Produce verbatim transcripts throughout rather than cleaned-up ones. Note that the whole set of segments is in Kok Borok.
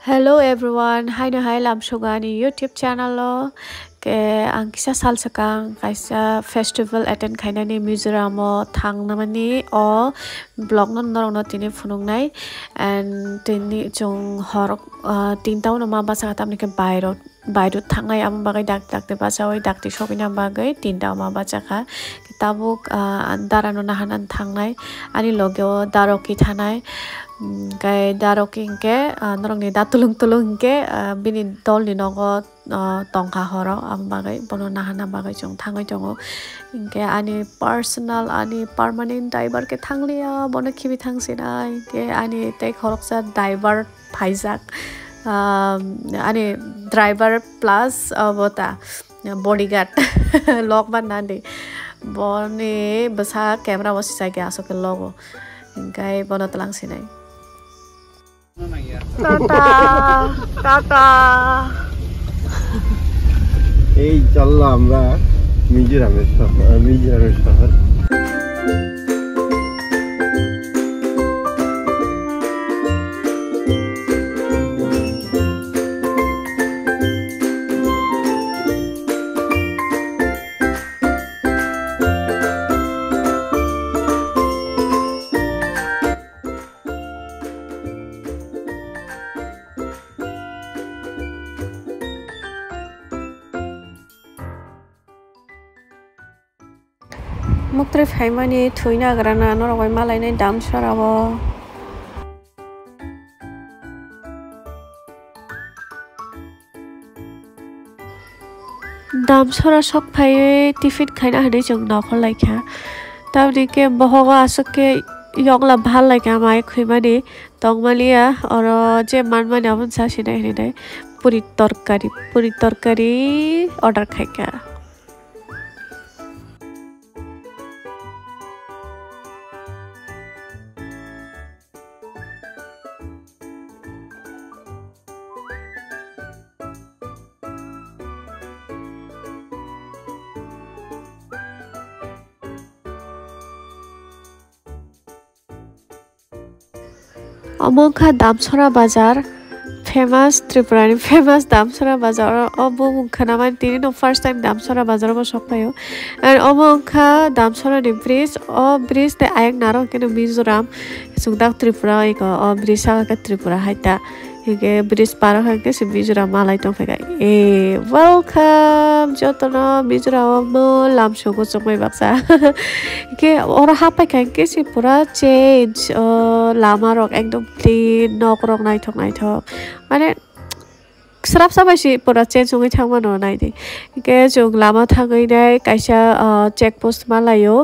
Hello everyone, haino hai lamsogo ani YouTube channel o. Ke ang kisa sal swkang kaisa festival attend khainani Mizoram o thangnani o vlog no norokno tini phunuknai. And tini chwng hor, ah, tinta uno ma bachakha, tamni khe bairo, bairo thangnai, amo bagwi dakti dakti bachaui dakti sogwina bagwi tinta o ma bachakha. Tabuk, ah, dara no naharna thangnai, ani loge o daroki thanai. Hwnkhe daroki hwnkhe, ah, norokni da tulung tulung hwnkhe, ah, bini dolni nogo, ah, tongkha horo, aboni bagwi bono naharna bagwi chwng thangwi tongo. Hwnkhe ani personal, ani permanent driver khe thangliya, bono khibi thangsinai. Hwnkhe ani tei khoroksa driver phaijak, ah, ani driver plus, ah, bo ta bodyguard lok man nandi. Boni bwsa camera o sisai khe aswk khe logo. Hwnkhe bono twlang sinai. Tata, tata. এই চললাম আমরা মিজোরামের শহর, মিজোরামের শহর। Muktwi phaimani thwi nagrana norok bai malainai Damsora o. Damsora sok phaiwi tiffin khaina hinwi chwng nokhor laikha. Tamni khe bohogo aswk khe yokla bhal laikha mai khwimani tongmaliya, oro je manmani abono cha sinai hinwi nai puri torkari, puri torkari order khaikha. Omo wngkha Damsora bazar, famous, Tripura ni famous Damsora bazar. O, o bumung khwnamani tini no first time Damsora bazar o bo sok phaio. And omo wngkha Damsora ni bridge, o bridge tei ayang naro khe no Mizoram, chwng dak Tripura oi kha, o bridge saka khe Tripura hai ta. Hingke bridge par o hai khe se Mizoram malai tong phaikha. Eh, welcome jotono Mizoram o mo lamsogo chukmai baksa. Hingke oro hapai kha hingke se pura change, o lama rok ekdom clean, nok rok naithok naithok. Mane srapsa bai se pura change wngwi thangmano naidi. Hingke chwng lama thangwi nai kaisa, ah, check post malaio.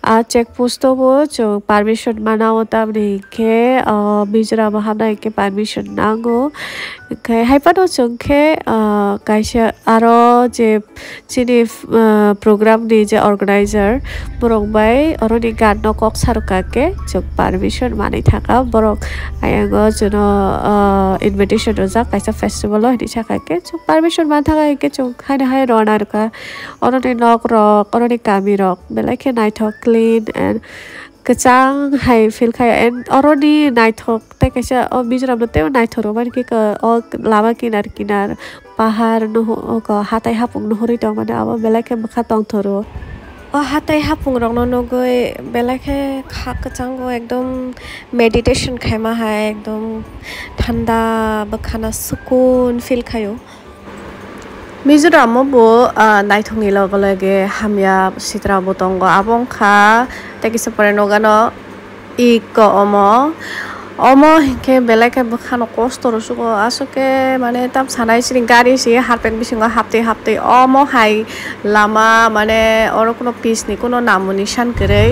Ah, check post o bo chwng permission manao, tamni hingke, ah, Mizoram o habna hingke permission nango. Hingke hai phano chwng khe, ah, kaisa aro je chini, ah, program ni je organizer borok bai oroni guard no kok sarwkha khe chwng permission manwi thangkha. Borok ayango chwngno, ah, invitation rijak kaisa festival o hinwi sakha khe chwng permission man thangkha, hingke chwng haino hai rwna rwkha. Oroni nok rok, oroni kami rok belai khe naithok, clean and kwchang hai feel khai. And oroni naithok tei kaisa o Mizoram no teibo naithok rwmani khe o lama kinar kinar pahar nuhu-, o hatai hapung nuhurwi tongmani, abo belai khe bwkha tongthoro. O hatai hapung rokno nugwi belai khe kha kwchango, ekdom meditation khaima hai, ekdom thanda bwkhano sukun feel khaio. Mizoram o bo, ah, naithokni loge loge hamya sitra bo tongo, abo wngkha tei kisa pore nogano iko omo, omo hinkhe belai khe bwkhano kosto rwsugo, aswk khe mane tam sanai sini gari si harpet bisingo haptwi haptwi omo hai lama, mane oro kuno pitch ni kuno namo nisan kwrwi.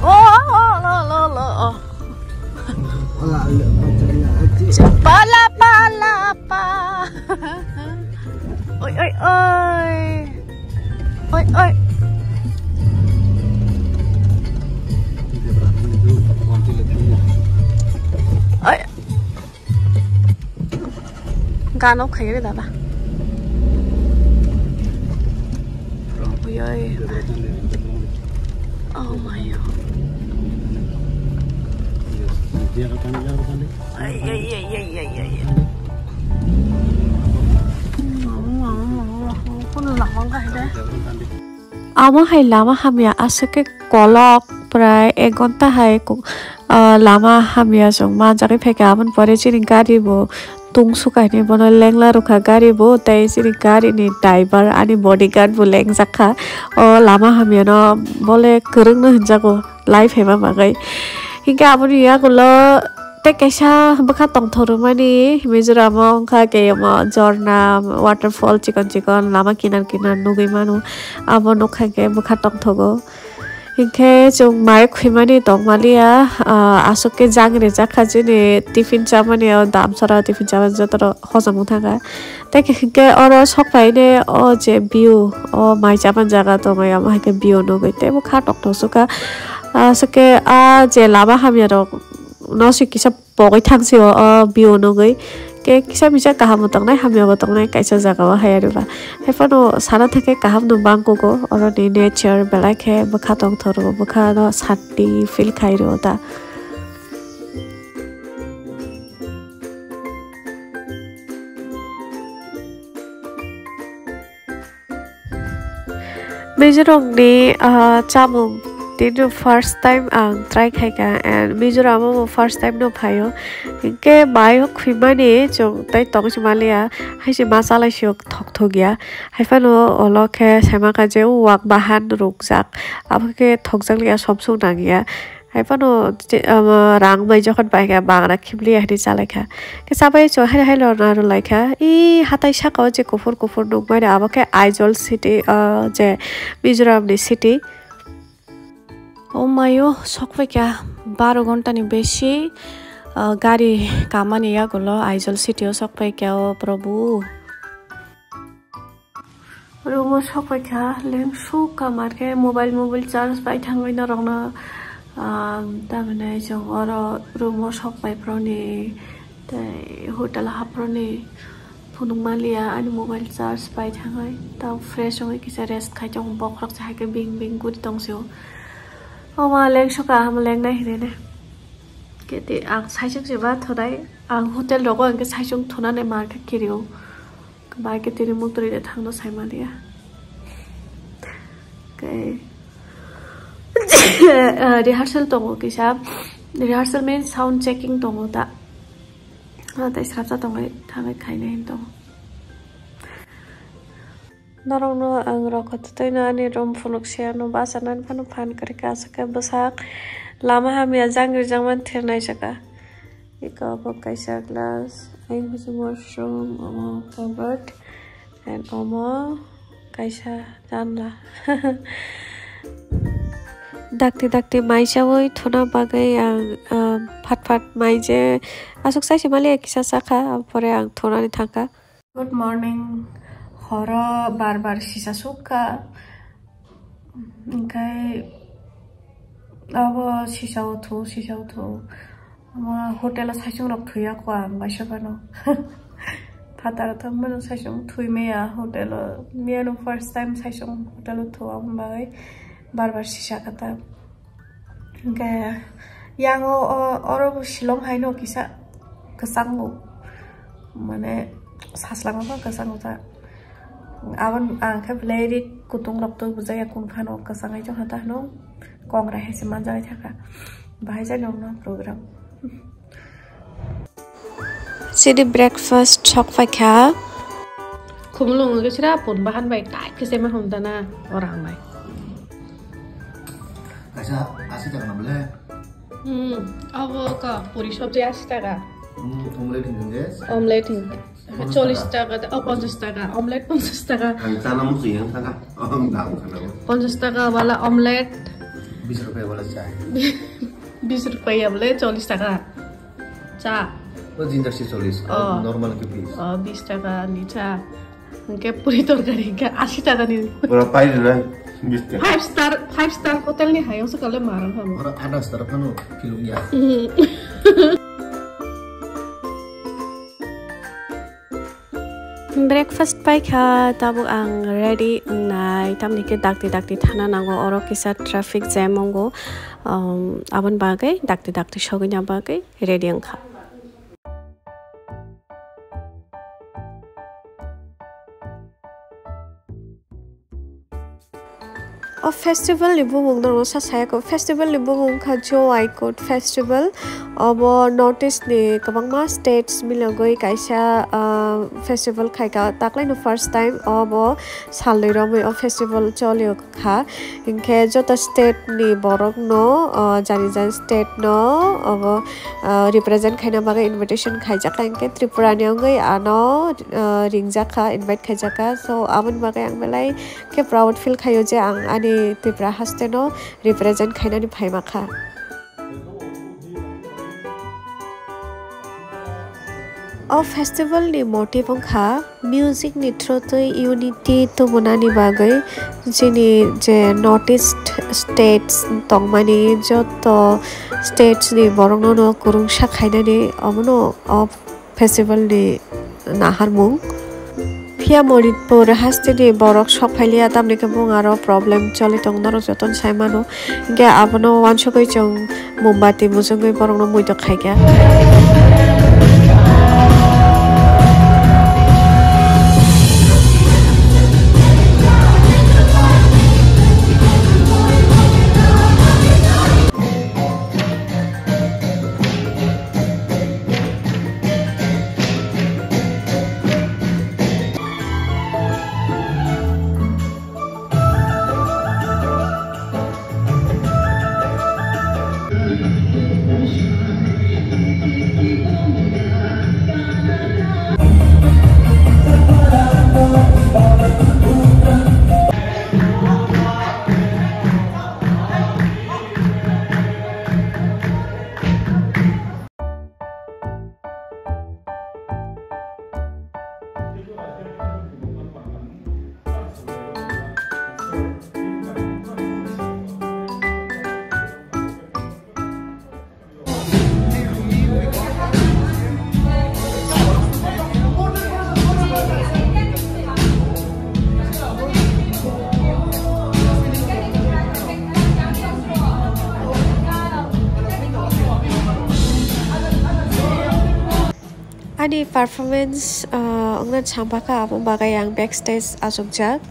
O, o, o, lo, lo, lo, o. Pala, pala, pa. Oi, oi, oi. Oi, oi. Oi. Gano khairi dada. Oi, oi. Oh my God. Ai, ai, ai, ai, ai, ai. Amo hai lama hamya aswk khe kolok prai ek ghonta hai ku-, ah, lama hamya chwng manjagwi phaikha. Aboni pore chini gari bo tungsuk kainwi bono lengla rwkha gari bo, tei chini gari ni driver ani bodyguard bo lengjak kha. O lama hamya no bole kwrwng no hinjago lai phaima bagwi. Hinkhe aboni yagulo tei kaisa bwkha tongthok rwmani Mizoram o wngkha khe omo jorna, waterfall chikon chikon lama kinar kinar nugwi mano. Abo nukha khe bwkha tongthogo. Hinkhe chwng mai khwimani tongmaliya, ah, aswk khe jang rijak kha chini tiffin chamani o damsara tiffin chamani jotoro hojom wng thangkha. Tei hinkhe oro sok phaine o je view, o mai chamani jaga tongwi, amo hai khe view nugwi tei bwkha tongthok sukha. Aswk khe a je lama hamya rok no se kisa pogwi thang se o, o view nugwi. Khe kisa misa kaham bo tongnai, hamya bo tongnai kaisa jaga o hai ari ba. Hai phano sana thangkhe kaham no bang kugo, oro ni nature belai khe bwkha tongthok rwo, bwkha no santi feel khai rwo ta. Mizoram ni, ah, chamung tini first time ang try khaikha, and Mizoram o first time no phaio. Hinkhe mai o khwimani chwng tei tong se maliya, hai se ma chalai se thok thok ya. Hai phano olo khe saimanka je wak bahan rukjak, abo khe thokjak liya, somsuk nang ya. Hai phano je, um, rang bai jokhon pai kha, bagra khibli hai chalai kha. Khe chabai chwng hai hai lorna rw lai kha. I hatai saka o je kuphur kuphur nukmani abo khe Aizawl city, uh, je Mizoram ni city. O mayo sok pai kha baro ghonta ni besi, uh, gari kamani yagulo Aizawl city o sok pai kha o Prabhu. Room o sok pai kha, leng suk kamar khe mobile, mobile charge bai thangwi norokno, ah, tamhinai chwng oro room o sok pai phroni tei hotel o hap phroni phunuk manliya ani mobile charge bai thangwi, tamo fresh wngwi kisa rest khai tongo, bokhorok se hai khe bing bing guri tong sio. O ma leng suk kaham leng nai hinwi ne. Khe tei ang saichung se ba thonai, ang hotel rogo hwnkhe saichung thonani mar khe kirio. Bai khe tini mutri de thangno saimaliya. Khe, eh, rehearsal tongo kisa. Rehearsal means sound checking tongo ta. Ah, tei srapsa tongwi thangwi khainai hin tongo. Norokno ang rokho twtwino ani room phunuk se ano bachanani phano phan kwrwi kha, aswk khe bwsak lama hamya jangri jangmani thirnai saka. Eko bo kaisa glass, ayang khe washroom, omo cupboard, and omo kaisa janla. Dakti dakti mai chawi thuna bagwi ang, ah, phat phat mai je aswk sai se maliya kisa chakha, pore ang thunani thangkha. Good morning. Horo bar bar sisa sukha. Hingkhe abo sisa o thu, sisa o thu. Ama hotel o saichung rok thuya kho ang baisa phano. Phataro tongmano saichung thui maya hotel o. Miyano first time saichung hotel o thu, aboni bagwi bar bar sisa kha ta. Hingke yang o, o, oro bo Shillong hai no kisa kwchango, mane saslangma pha kwchango ta. Aboni ang khe belai ri kutung rok twi bujaya kung phano kwchang hai tongkha ta hwnwi kong rai hai se manjak thangkha. Bahai jani wngno program. Chini breakfast sok paikha. Khumulwng wngkhe sra pun bahan bai tight khe sema humdana orang bai. Kaisa asi taka na bole? Hmm, abo ka puri sabji asi taka. Hmm, omelette hinwi de? Omelette hinwi. Ponchash taka. Chollish taka, oh, ponchash taka. Omelette ponchash taka. Ang chana musu yang taka. Oh, ang dam kana bo. Ponchash taka wala omelette. Bis rupiah wala chai. Bis rupiah bole chollish taka. Cha. O jindak si chollish. Oh. Normal ke bis. Oh, bis taka ni cha. Hingke puri torkari hingke asi taka ni. Ora pai rwna, bis taka. Five star, five star hotel ni hai, oso kale marang hamo. Ora ada star phano kilung ya. Breakfast paikha, tabuk ang ready wngnai, tamni khe dakti dakti thana nango, oro kisa traffic jam wngo. Um, aboni bagwi dakti dakti sogwina bagwi ready wngkha. O festival ni bumung norokno sa saya kho. Festival ni bumung wngkha Joe Aikot Festival. Obo North East ni kwbangma states milogwi kaisa, ah, festival khaikha. Taklaino first time obo salnwi romwi o festival cholio kha. Hinkhe joto state ni borokno, ah, jani jani state no obo, ah, represent khaina bagwi invitation khaijakha. Hinkhe Tripura ni wngwi ano, ah, ringjakha, invite khaijakha. So aboni bagwi ang belai khe proud feel khaio je ang ani Tripura haste no represent khainani phaima kha. O festival ni motive wngkha music ni through twi unity tubunani bagwi chini je North East states tongmani joto states ni borokno no kwrwngsa khainani omono o festival ni naharmung. Phiya Manipur haste ni borok sok phailiya, tamni khe bung aro problem choli tong norok jotono sai mano. Hinkhe abono wansugwi chwng mombati mujungwi borokno muitok khaikha. Ani performance, ah, wngna chang baka, abo bagwi ang backstage achukjak.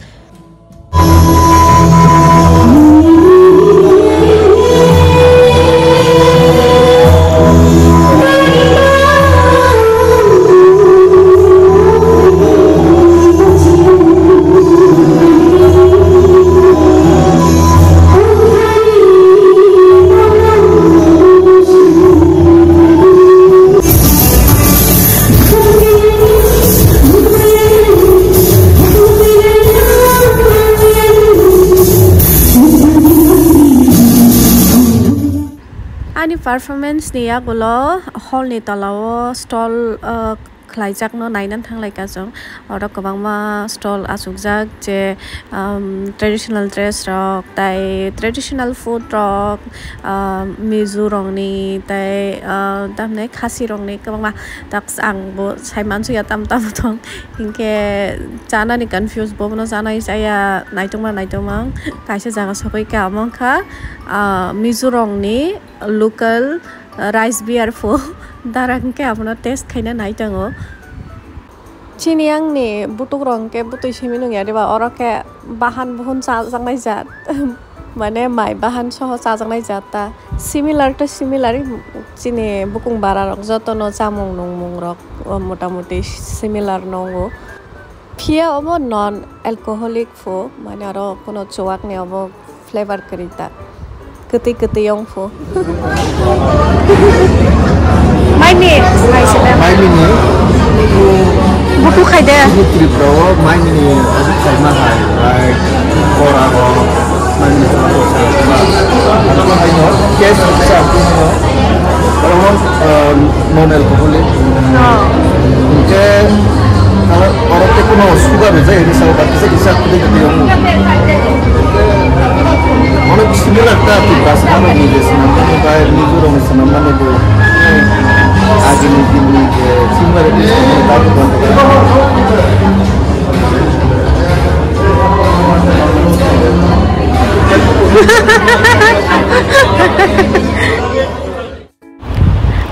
Ani performance ni yagulo hall ni tola o stall, uh, khlaijakno naina thanglaikha chwng. Oro kwbangma stall achukjak je, um, traditional dress rok, tai traditional food rok, um, Mizo rokni, tai, uh, tamni Khasi rokni kwbangma. Tak ang bo sai mansukya tam tam thong. Hinkhe chanani confuse, bobono chanai chaya naitokma naitokma. Kaisa jaga sokoi kha, omo wngkha, ah, Mizo rokni local, ah, rice beer pho. Dara hinkhe abono test khaina naitongo. Chini angni butuk rok hinkhe butui simi nungya diba, oro khe bahan buhun chajaknai jat. Mane mai bahan soho chajaknai jat ta. Similar to similar, chini bukung bara rok jotono chamung nungmung rok, o, motamuti similar nungo. Phiya obo non alcoholic pho, mane oro kuno chuwak ni obo flavor kwrwi ta. Kwtwi kwtwi wng pho. Mai ni, mai se da. Mai ni ni. Butu khai de. Ini Tripura o mai ni ni adu khai ma hai, like, bora ho, mai ni ni bora ho. Adu hai no, case bisa aku no. Kalau, um, non alcoholic. Oh. Oke, kalau orang itu no sugar aja ini sama, tapi saya bisa pilih gitu ya. Onek similar ta Tiprasa rok ni je swnam mani bai Mizo rok ni swnam mani bo. Agini din ni je similar ta swnam mani bai bo.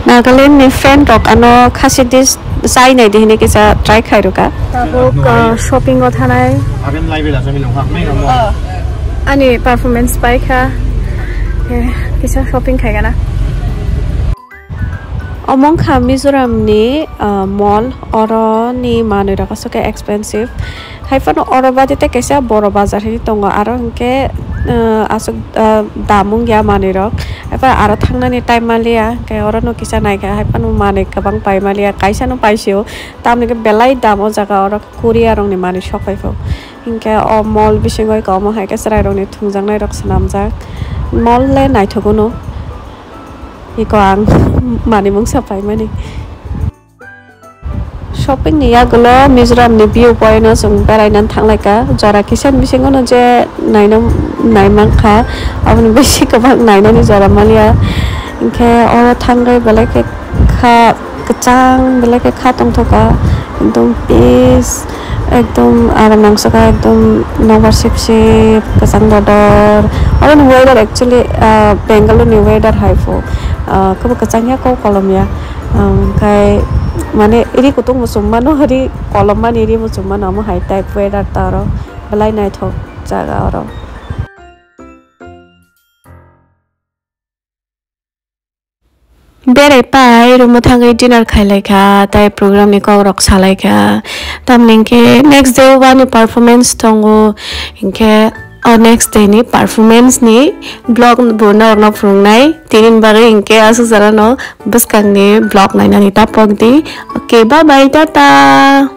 Nagaland ni friend rok ano khasi dish chai nai di hinui kisa try khai ruka. Tabuk, uh, shopping o thanai. Ani performance pai kha. Eh, kisa shopping khai gana. Omo wngkha Mizoram ni, ah, mall, oro ni manwi rok aswk khe expensive. Hai phano oro bade tei kaisa boro bazar hinwi tongo, aro hinkhe, ah, aswk, ah, dam wngya manwi rok. Hai phano aro thangnani time maliya, hinkhe oro no kisa naikha, hai phano manwi kwbang pai maliya, kaisa no paisio, tamoni khe belai dam o jaga oro. Korea rokni manwi sok pai kho. Hinkhe o mall bisingo eko omo hai khe chwrai rokni thwngjaknai rok swnamjak. Mall le naithok uno. Eko ang manwi mungsa paimani. Shopping ni yagulo Mizoram ni view point o chwng beraina thanglaikha. Jora kisa bisingo no je naina naimankha. Aboni bisi kwbang nainani jora manya. Hinkhe oro thangwi belai khe kha kwchang belai khe kha tongthokha, ekdom peace, ekdom aram nangsokha, ekdom nokbar sip sip, kwchang dodor. Aboni weather actually, ah, Bangalore ni weather hai pho, ah, kwbo kwchang ya, kok kolom ya, ah, hwnkhe mane ri kutung muchung mano, ri kolom mani ri muchung mano, omo hai type weather ta oro, belai naithok jaga oro. Berai pai room o thangwi dinner khai lai kha, tei program ni kok rok sa lai kha. Tamni hinkhe next day o ani performance tongo, hinkhe o next day ni performance ni vlog bo norok no phunuknai. Tini ni bagwi hinkhe aswk jora no bwskang ni vlog nainani ta pok di. Okay, bye bye, tata.